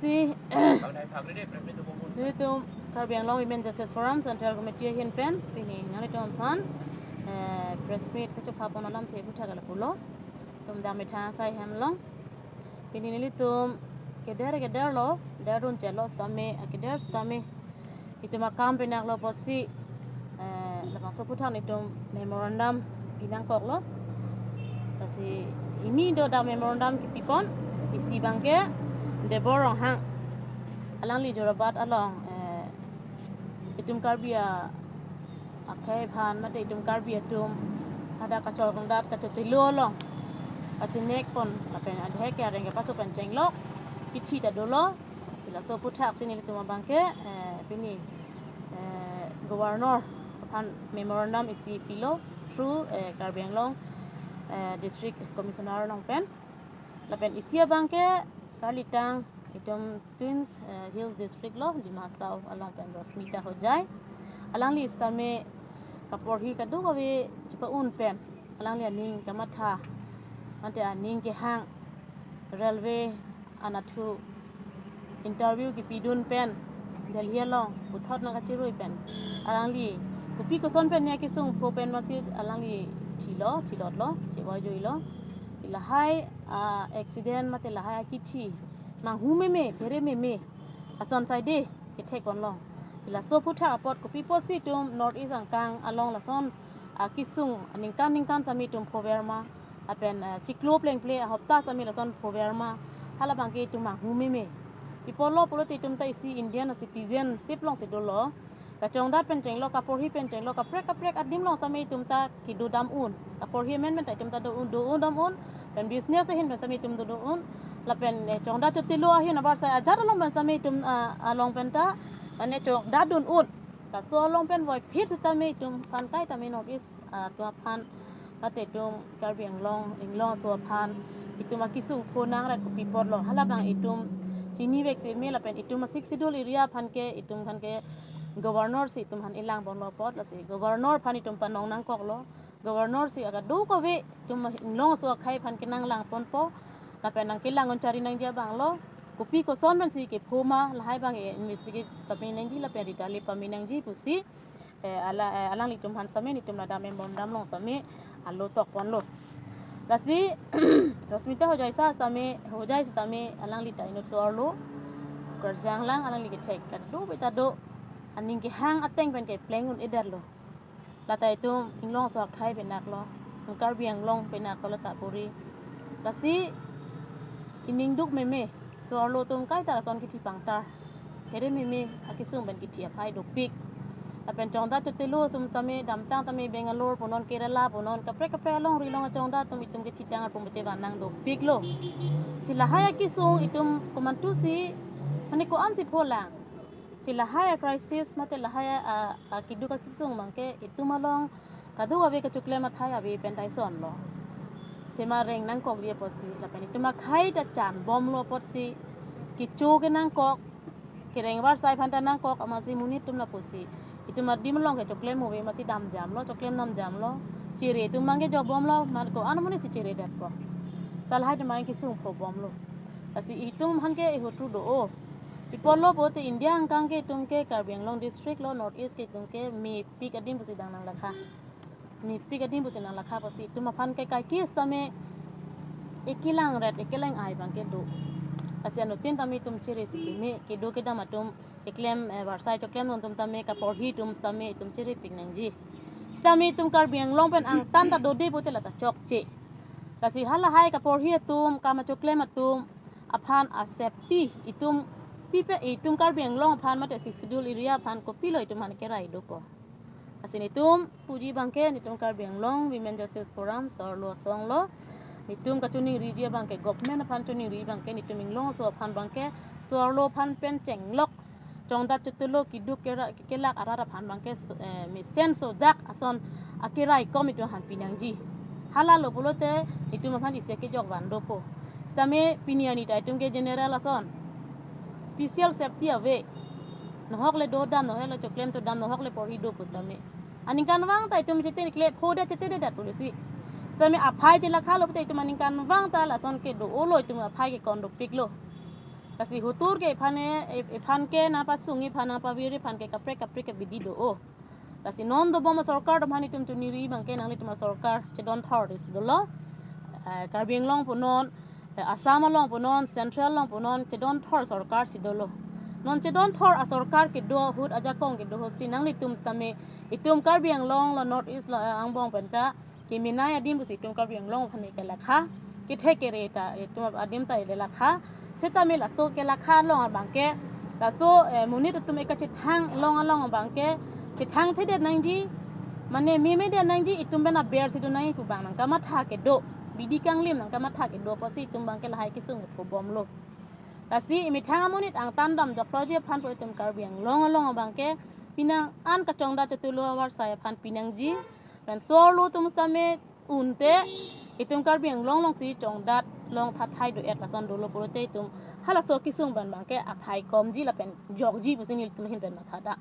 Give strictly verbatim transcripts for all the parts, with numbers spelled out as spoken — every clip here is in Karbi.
Si, nelitum Karbi Anglong Women Justice Forum Central Committee ahin pen pini nanglitum aphan, eh, press meet kachepha pon alamthe aphuthak lapulo. Itum dam methang asai hem along. Pini nelitum keder keder lo, der dun chelo sitame, akeder sitame itum akam penang lo pusi, eh, labangso aphuthak nelitum memorandum pinangkoklo. Lasi hini do dak memorandum kipi pon, isi abangke Debor Ronghang, alangli Jorabat along, eh, itum Karbi a-, akhei aphan mate itum Karbi atum hadak kachongdat kachotilo along kachinek pon lapen adhek ke areng kepaso pen chenglok kithi ta dolo. Si laso aphuthak si nelitum abangke, eh, pini, eh, Governor aphan memorandum isi pilo through, eh, Karbi Anglong, eh, District Commissioner along pen. Lapen isi abangke karlitang itum Twins, eh, Hills District lo, Dima Hasao along pen Rosmita Hojai. Alangli sitame kaporhi kadokave chepa-un pen alangli aning kamatha mate aning kehang railway anatthu interview kipidun pen Delhi along puthot nangkachirui pen alangli kopi koson pen ne akesung pho pen masi alangli thilo, thilotlo, chevoi juilo. Si lahai, ah, accident mate lahai akithi manghu meme, phere meme ason saide kethek ponlong. Si laso aphuthak apot kopi pusi itum North East angkang along lason akesung aningkan ningkan sitame itum phover ma, lapen, eh, chiklo plengple ahopta sitame lason phover ma, hala abangke itum manghu meme. Pi apotlo pulote itum ta isi Indian citizenship alongsi dolo. Kachongdat pen chenglok, kaporhi pen chenglok, kaprek kaprek adim along sitame itum ta kedodam un. Kaporhi amen pen ta itum ta do un, do un dam un. Pen business ahin pen sitame itum dodun un. Lapen, eh, chongdat chotilo ahin abar sai ajat along pen sitame itum, ah, along pen ta mane chongdat dun un. Laso along pen voiphit sitame itum aphan kaita me North East, ah, atum aphan mate itum Karbi Anglong, Anglong aso aphan itum akesung pho nangret kopi apotlo, hala abang itum chinivek si me lapen itum a-Sixth Schedule area aphan ke itum aphan ke Governor si itum aphan elang ponlo apot, lasi Governor aphan itum panong nangkoklo. Governor si kadokave itum Anglong aso akhei aphan kenanglang ponpo. Lapen nangkelang un chari nangji abang lo. Kopi koson pensi kepho ma lahai abang investigate pame nangji lapen ritali pame nangji pusi, eh, ala, eh, alanglitum aphan sitame nelitum ladak memorandum along sitame alo tok ponlo. Lasi Rosmita Hojai sitame, Hojai sitame alangli ta inut so-arlo. Karjang lang alangli kethek kadokave ta do. Aning kehang ateng pen kepleng un-edetlo. Lata itum Anglong aso akhei penak lo, Karbi Anglong penak lo lata puri. Lasi ining duk meme, so-arlo atum kaita lason kithi pangtar. Phere meme akesung pen kithi aphai dopik. Lapen chongdat chotilo atum tame, damtang tame Bangalore punon, Kerala punon, kaprek kaprek alongri along achongdat atum itum kithi tang arpum bache vanang dopiklo. Si lahai akesung itum komantusi, mane ko-ansi pholang. Si lahai a-crisis mate lahai a, a, keduk akesung abangke itum along kadokave kachoklem athai ave pen ta isonlo. Thema reng nangkokji apotsi, lapen itum akhei ta chan bomlo apotsi, kecho kenangkok, kereng varsai aphan ta nangkok, amatsi monit atum lapusi itum adim along ke choklem ave amatsi damjamlo, choklem damjamlo. Chere atum abangke jobomlo, man ko-an amonit si cheredetpo. Ta lahai atum abangke kesung phobomlo. Lasi itum aphan ke ihutru do-o. Pi apotlo pulote India angkang ke itum ke Karbi Anglong district lo, North East ke itum ke mepik adim pusi bang nanglakha. Mepik adim pusi nanglakha pusi itum aphan ke kaike sitame ekelang ret, ekelang ai abangke do. Lasi anuttin tame itum chere si keme, kedo kedam atum, keklem, eh, varsai choklem atum tame, kaporhi atum sitame itum cherepik nangji. Sitame itum Karbi Anglong pen angtan ta dode pulote lata chokche. Lasi halahai kaporhi atum, kam achoklem atum aphan a-safety itum pipe, itum Karbi Anglong aphan mate Sixth Schedule area aphan kopilo itum aphan kerai dopo. Lasi nelitum puji abangke nelitum Karbi Anglong Women Justice Forum so-arlo asong lo. Nelitum kachiningriji abangke government aphan chiningri abangke nelitum Anglong aso aphan abangke so-arlo aphan pen chenglok, chongdat chotilo, keduk kera-, kelak arat aphan abangke so-, eh, mesen sodak ason akeraikom itum aphan pinangji. Halalo pulote itum aphan isi akejok van dopo. Sitame pini arni ta itum ke general ason special safety ave. Nohok le dodam, nohok le choklem chodam, nohok le porhi dopo sitame. Aningkanvang ta itum chete nikle phodet chetededet pulo si. Sitame aphai chelakhalo pulote itum aningkanvang ta lason kedo-olo, itum aphai ke kon dopiklo. Lasi hutur ke iphan e, iphan ke nangpasung, iphan nangpavir, iphan ke kaprek kaprek ke bidi do o. Lasi non dobom asorkar atum aphan itum choningri abangke nanglitum asorkar chedon thor isi dolo. Eh, Karbi Anglong punon, eh, Assam along punon, Central along punon, chedon thor sorkar si dolo. Non chedon thor asorkar kedo ahut, ajakong kedo ahut si nanglitum sitame itum Karbi Anglong lo, North East lo, eh, angbong penta kemenei adim pusi itum Karbi Anglong aphan ke lakha, kethek kere ta itum adim ta le lakha. Sitame laso kelakha along abangke, laso, eh, monit atum ke kachethang along along abangke chethang thedet nangji, mane meme det nangji, itum pen aber si do nangji pu abang nangkamatha kedo, bidi kanglim nangkamatha kedo apotsi itum abangke lahai kesung kepho bomlo. Lasi imethang amonit angtan damjokloji aphan pu itum Karbi Anglong along abangke penang an kachongdat chotulu avarsai aphan pinangji. Pen so-arlo atum sitame unte itum Karbi Anglong alongsi chongdat long thathai do-et lason dolo pulote itum halaso kesung pen abangke aphai komji lapen jokji pusi nelitum ahin pen matha da.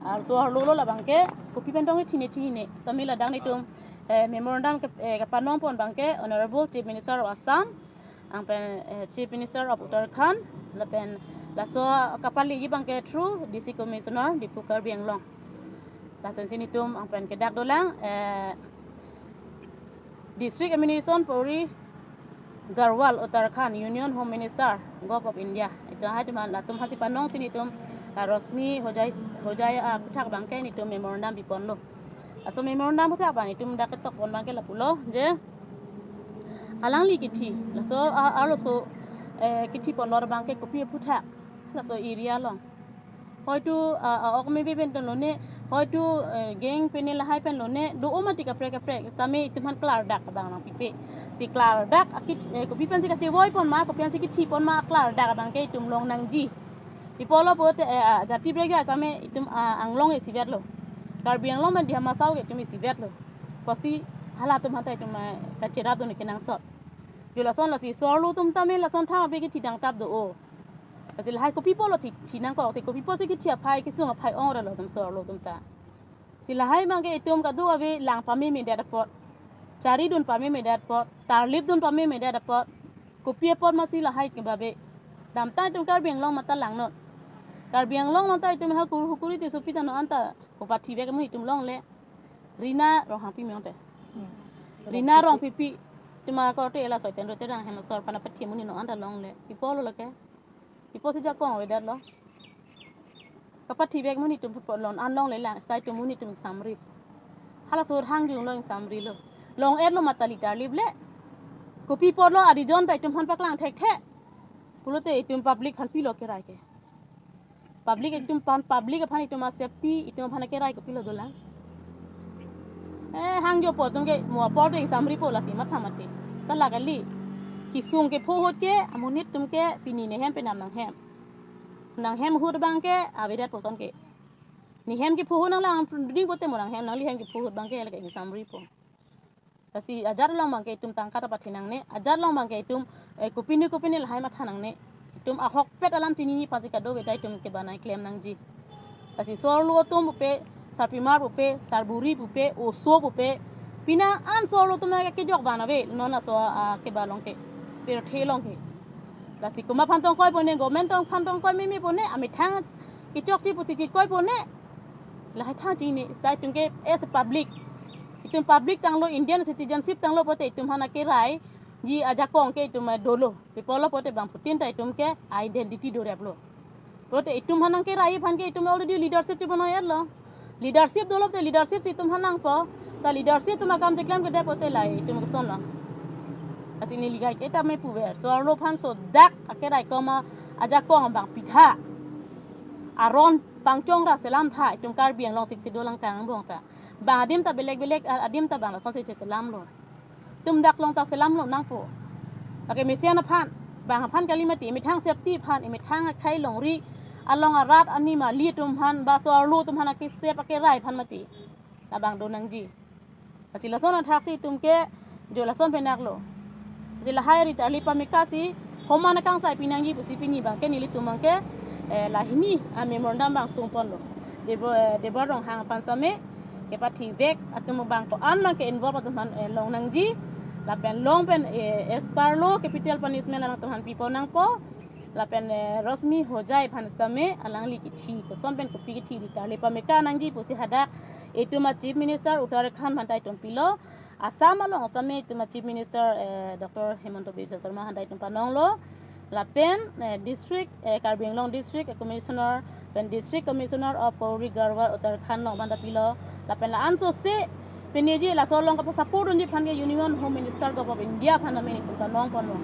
Ar so-arlo lo labangke kopi pen tong thine thine sitame ladak nelitum, eh, memorandum ke, eh, kepanong pon abangke Honorable Chief Minister of Assam, anpen, eh, Chief Minister of Uttarakhand, lapen laso kapaliji abangke through D C Commissioner Diphu Karbi Anglong. Lason si nelitum anpen kedak dolang, eh, District Administration Puri Garhwal, Uttarakhand, Union Home Minister, Govt of India. Itum hai teman latum hasi panong si nelitum, ah, Rosmi Hojai, Hojai, ah, aphuthak abangke nelitum memorandum piponlo. Laso memorandum aphuthak abang itum dak ketok pon abangke lapulo je alangli kithi, laso, ah, arloso, eh, kithi ponlo abangke kopi aphuthak, laso area along. Hoitu, ah, ah, ok mebe pen lone, hoitu, eh, gang pen lahai pen lone, do-o mati kaprek kaprek, sitame itum aphan klardak abang nangpipe. Si klardak akit, eh, kopi pensi kachevoi pon ma, kopi pensi kithi pon ma, klardak abangke itum long nangji. Pi apotlo pulote, eh, ah, jati brega sitame itum, ah, Anglong isivet lo. Karbi Anglong pen Dima Hasao ke itum isivet lo. Apotsi halatum aphanta itum, eh, kacherap dun kenangsot. Jo lason lasi so-arlo atum tame lason thang abe kithi dangtap do-o. Lasi lahai kopi apotlo thi, thi nangkok, te kopi apotsi kithi aphai, kesung aphai ong ra lo atum so-arlo atum ta. Si lahai abangke itum kado abe lang pamemedet apot, chari dun pamemedet apot, tarlip dun pamemedet apot, kopi apot masi lahai ke babe. Damtang itum Karbi Anglong mata langnon. Karbi Anglong along ta itum ha kur hukuri ti sopi ta non anta kopathi vek amonit itum longle. Rina Ronghangpi mionte. Hmm. Rina Rongpipi. Itum akorte ela Soiten Rote Ronghem asor aphan apathi amonit non anta longle. Pi apotlo lake. Pi apotsi jakong avedetlo. Kapathi vek amonit itum apot lon an longle lang, sita itum amonit itum ingsamri. Halaso hang jung lo ingsamrilo. Long-etlo mata li tarlip le. Kopi apotlo adijon ta itum aphan paklang thekthe. Pulote itum public aphan pilo kerai ke. Public itum aphan, public aphan itum a-safety, itum aphan akerai kopilo dolang. Eh, hangjo apor atum ke mo apor te ingsamripo lasi matha mati. Ta la kali. Kesung kepho ahut ke, amonit atum ke pini nehem penam nanghem. Nanghem ahut abangke, avedet puson ke. Nehem kepho ahut nanglang ding pote mo nanghem, nangli hem kepho ahut abangke lake ingsamripo. Lasi ajat along abangke itum tangka ta pathi nangne, ajat along abangke itum, eh, kopine kopine lahai matha nangne, itum ahokpet alam chinine aphansi kadokave ta itum kebanai klem nangji. Lasi so-arlo atum pupe, sarpimar pupe, sarburi pupe, oso pupe, penang an so-arlo atum ke kejok van ave, non laso, ah, keba along ke, pirthe along ke. Lasi komat aphan tong koi pone, government tong aphan tong koi meme pone, amethang kechokche pusi chit koi pone. Lahai thang chinine, sita itum ke as a public. Itum public tanglo, Indian citizenship tanglo pulote itum aphan akeraiji ajakong ke itum, eh, dolo. Pi apotlo pulote bangphutin ta itum ke identity doreplo. Pulote itum aphan nangkerai aphan ke itum already leadership chibonai-etlo. Leadership dolo pulote leadership si itum aphan nangpo. Ta leadership atum akam cheklemkledet pulote lahai itum kosonlo. Lasi neli kai ke tame puver. So-arlo aphan so dak akerai koma ajakong abang pitha. Aron pangchong ra selam tha, itum Karbi Anglong Sixth Schedule along kang angbong ta. Bang adim ta belek belek, a-, adim ta bang lasonsi cheselamlo. Itum dak along ta selamlo nangpo. Lake mesen aphan, bang aphan kali mati, imethang safety aphan, imethang akhei longri, along arat ani mali atum aphan, ba so-arlo atum aphan akesep akerai aphan mati. Labang do nangji. Lasi lason athaksi itum ke, jo lason penaklo. Lasi lahai ri tarlip pameka si, homan akangsai pinangji pusi pini abangke nelitum abangke, eh, lahini a-memorandum bang sungponlo. Debo, eh, Debor Ronghang aphan sitame, kepathi vek atum abang ko-an abangke involve atum aphan, eh, long nangji. Lapen long pen, eh, as per law capital punishment alangtum aphan pipon nangpo. Lapen eh, Rosmi Hojai aphan sitame alangli kithi koson pen kopi kithi ri karle pameka nangji pusi hadak itum a Chief Minister Uttarakhand aphan ta itum pilo. Assam along sitame itum a Chief Minister eh, Doctor Himanta Biswa Sarma aphan ta itum panonglo. Lapen eh, district eh, Karbi Anglong district commissioner pen district commissioner of Pauri Garhwal Uttarakhand along aphan ta pilo. Lapen la-an sose pini ji laso along kapa support unji aphan ke Union Home Minister Government of India aphan ta nelitum panong ponlo.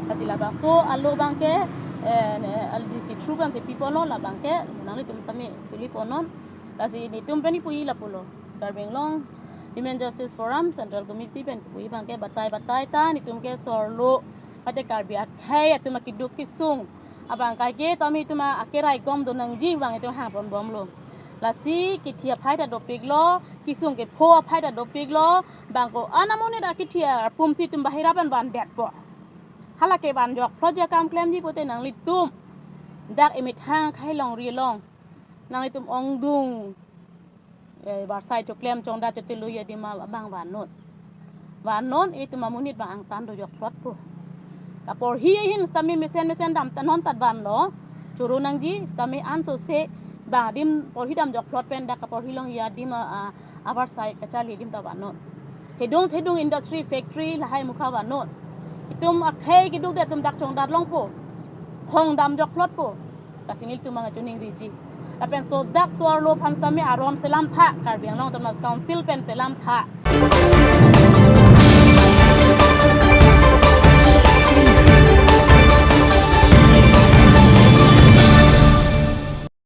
Lasi labangso alo abang ke eh, ne, L D C through abang si pi ponlo, labang ke nanglitum sitame pili ponnon. Lasi nelitum pen kipuji lapulo. Karbi Anglong Women Justice Forum Central Committee pen kipuji abang ke batai batai ta nelitum ke so-arlo mate Karbi akhei atum akiduk kisung abang ke tame itum akeraikom do nangji abang itum hang ponbomlo. Lasi kithi aphai ta dopiklo, kisung kepho aphai ta dopiklo, bang ko-an amonit akithi arpum si itum bahira pen vandetpo. Hala kevan jokplot ji akam klemji pute nanglitum dak emethang akhei longri along nanglitum ongdung eh, varsai choklem chongdat chotilo adim abang vannon. Vannon itum amonit abang angtan dojokplotpo. Kaporhi ahin sitame mesen mesen damnon tat vanlo. Choro nangji sitame ansose bang adim porhi damjokplot pen dak kaporhi along adim a, a, avarsai kacharli adim ta vannon. Thedung thedung industry factory lahai mukha vannon. Itum akhei kidukde atum dak chongdat longpo. Hong damjokplotpo. Lasi nelitum abang achuning riji. Lapen so dak so-arlo aphan sitame aron selamtha, Karbi Anglong Autonomous Council pen selamtha.